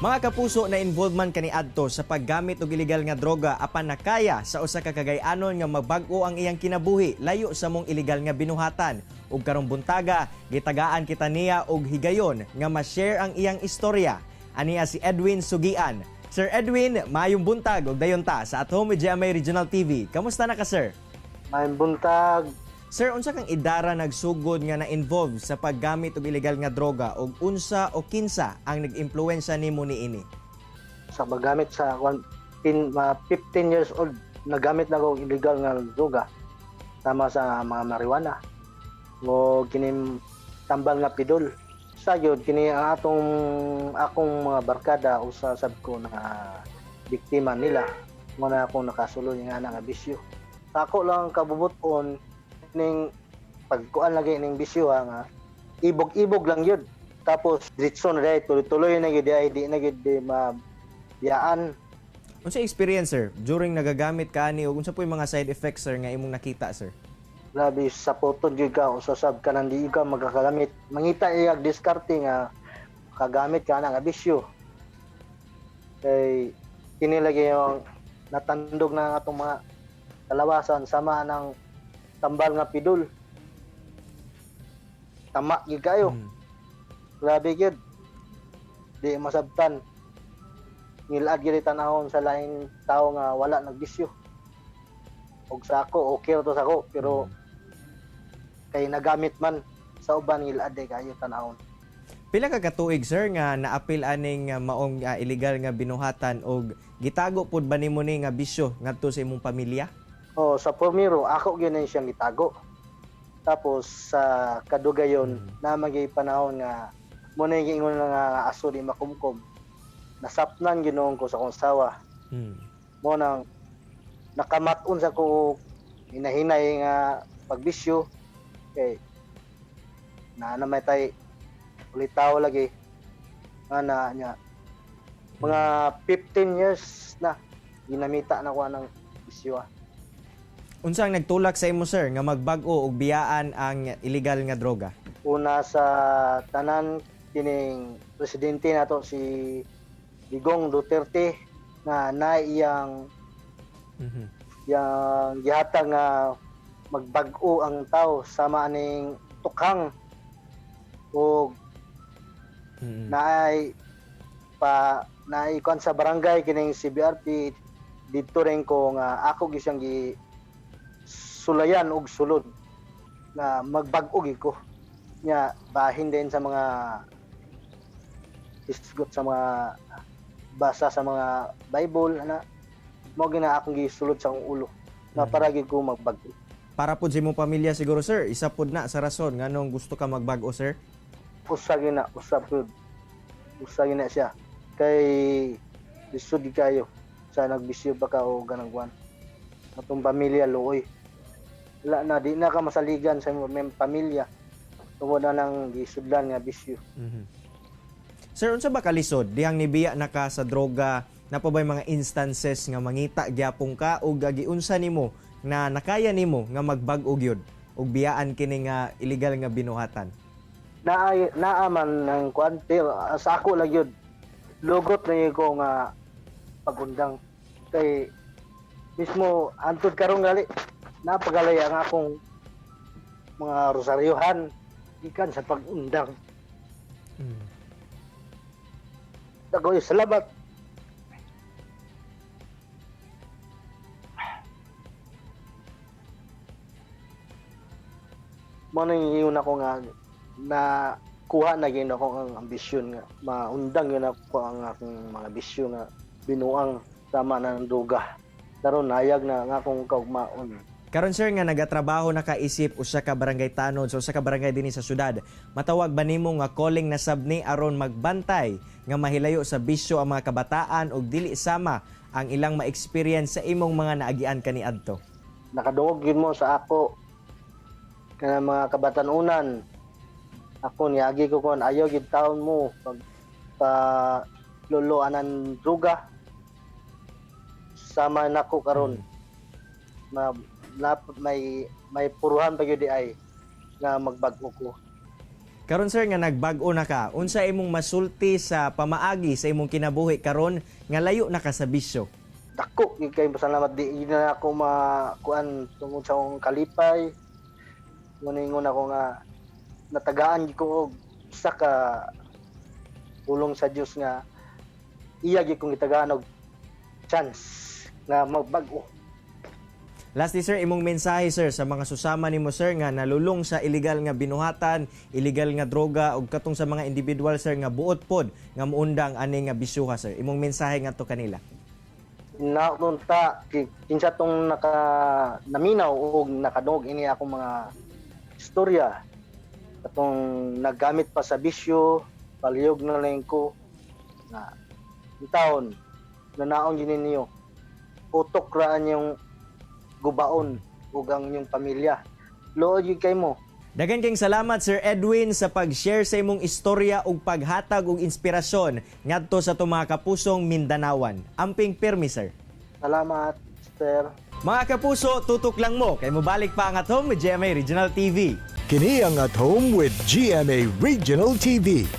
Mga kapuso, na involved man kaniadto sa paggamit og illegal nga droga apan nakaya sa usa ka Cagay-anon nga magbag-o ang iyang kinabuhi layo sa mong illegal nga binuhatan. Ug karong buntaga, gitagaan kita niya og higayon nga ma-share ang iyang istorya. Aniya si Edwin Sugian. Sir Edwin, maayong buntag ug dayon ta sa At Home with GMA Regional TV. Kamusta na ka, sir? Maayong buntag. Sir, unsa kang idara nagsugod nga na-involve sa paggamit og illegal nga droga ug unsa o kinsa ang nag-impluwensya nimo niini? Sa paggamit sa 15 years old, nagamit na ko og illegal nga droga sama sa mga marijuana o kining tambal nga pidol. Sa gyud kini ang atong akong mga barkada, usa sab ko na biktima nila mo na akong nakasulod nga ana nga bisyo. Sa ako lang kabubuton ning pagkuan lagi ning bisyo ha, nga ibog-ibog lang yun. Tapos diretso na dahil tuloy-tuloy na gyud ay di na gyud di mabiyaan. Unsa experience, sir, during nagagamit ka ani ug unsa po'y mga side effects, sir, nga imong nakita, sir? Grabe sa puton gyud ka, usasab ka nang di ka magkakagamit. Mangita iyag diskarte nga kagamit ka na nga bisyo. Kay kini lagi yung natandog na ang atong mga kalawasan sama ng tambal nga pidol. Tama gyud kayo. Grabe gyud. Di masabtan. Ngilad gyud tanahon sa laing tao nga wala nagbisyo. Og sa ako, okay ra to sa ako, pero kay nagamit man sa uban, ngilad di kayo tanahon. Pila ka katuig, sir, nga naapil aning maong illegal nga binuhatan og gitago pud ba nimo ni nga bisyo ngadto sa imong pamilya? Oh, sa primero ako gyud na siyang gitago. Tapos sa kadugayon na magay panahon nga mo na yung giingon nga aso di makumkom. Nasapnan ginoon ko sa akong asawa. Mo nang nakamat-on sa ko hinahinay nga pagbisyo kay na may tay ulitaw lagi nga na niya mga 15 years na ginamita na ko ng bisyo ah. Unsa ang nagtulak sa imo, sir, nga magbag-o og biyaan ang illegal nga droga? Una sa tanan, kining presidente nato si Digong Duterte na naiyang yang gihatag nga magbag-o ang tao sama aning tukhang ug naay pa naay kuan sa barangay kining CBRP didto rin ko nga ako gyud siyang gi sulayan og sulod na magbag-o gyud ko nya, bahin din sa mga isgot sa mga basa sa mga Bible ana mo gina akong gisulod sa akong ulo na para gyud ko magbag-o. Para pud sa imong pamilya siguro, sir, isa pud na sa rason nganong gusto ka magbag-o, sir. Usa gyud na, usa pud, usa gyud na siya kay lisod gyud kayo sa nagbisyo ba ka o ganang kuan. Atong pamilya luoy, wala na, di na ka masaligan sa imong pamilya tungod na nang gisudlan nga bisyo. Sir, unsa ba kalisod dihang nibiya na ka sa droga? Napa ba'y mga instances nga mangita gyapon ka ug giunsa nimo na nakaya nimo nga magbag-o gyud ug biyaan kini nga illegal nga binuhatan? Naa naa man ang kuan, pero sa ako lang yun lugot na yun ko nga pagundang kay mismo antud karon gali napagalay ang akong mga rosaryohan gikan sa pag-undang. Dagoy salamat. Mo nang yun ako nga na kuha na gyud ako ang ambisyon nga maundang yun ako ang akong mga bisyo nga binuang sama na ng duga. Karon nayag na nga akong kaugmaon. Karon, sir, nga nagatrabaho na kaisip usa ka barangay tanod sa usa ka barangay dinhi sa syudad, matawag ba nimo nga calling na sab ni aron magbantay nga mahilayo sa bisyo ang mga kabataan ug dili sama ang ilang ma-experience sa imong mga naagian kaniadto? Nakadungog yun mo sa ako kana mga kabatanunan ako niagi ko kon ayaw gid taon mo pag pa lolo anan druga sama nako karon ma, na, may puruhan pa gyud di ay nga magbag-o ko. Karon, sir, nga nagbag-o na ka, unsa imong masulti sa pamaagi sa imong kinabuhi karon nga layo na ka sa bisyo? Dako gyud kay pasalamat, di na ako makuan tungod sa akong kalipay. Muningon ako nga natagaan gyud ko og isa ka pulong sa Dios nga iya gyud kong gitagaan og chance nga magbag-o. Lastly, sir, imong mensahe, sir, sa mga susama nimo, sir, nga nalulong sa illegal nga binuhatan, illegal nga droga ug katong sa mga individual, sir, nga buot pod nga muundang ani nga bisyuha, sir. Imong mensahe ngadto kanila. Naon ta kinsa tong naka naminaw og nakadungog ini akong mga istorya, katong naggamit pa sa bisyo, palihog na lang ko na taon nanaon gini niyo, utok raan yung gubaon ug ang inyong pamilya. Luod gyud kay mo. Daghan kayong salamat, Sir Edwin, sa pag-share sa imong istorya ug paghatag og inspirasyon ngadto sa atong mga kapusong Mindanawan. Amping pirmi, sir. Salamat, sir. Mga kapuso, tutok lang mo kay mobalik pa ang At Home with GMA Regional TV. Kini ang At Home with GMA Regional TV.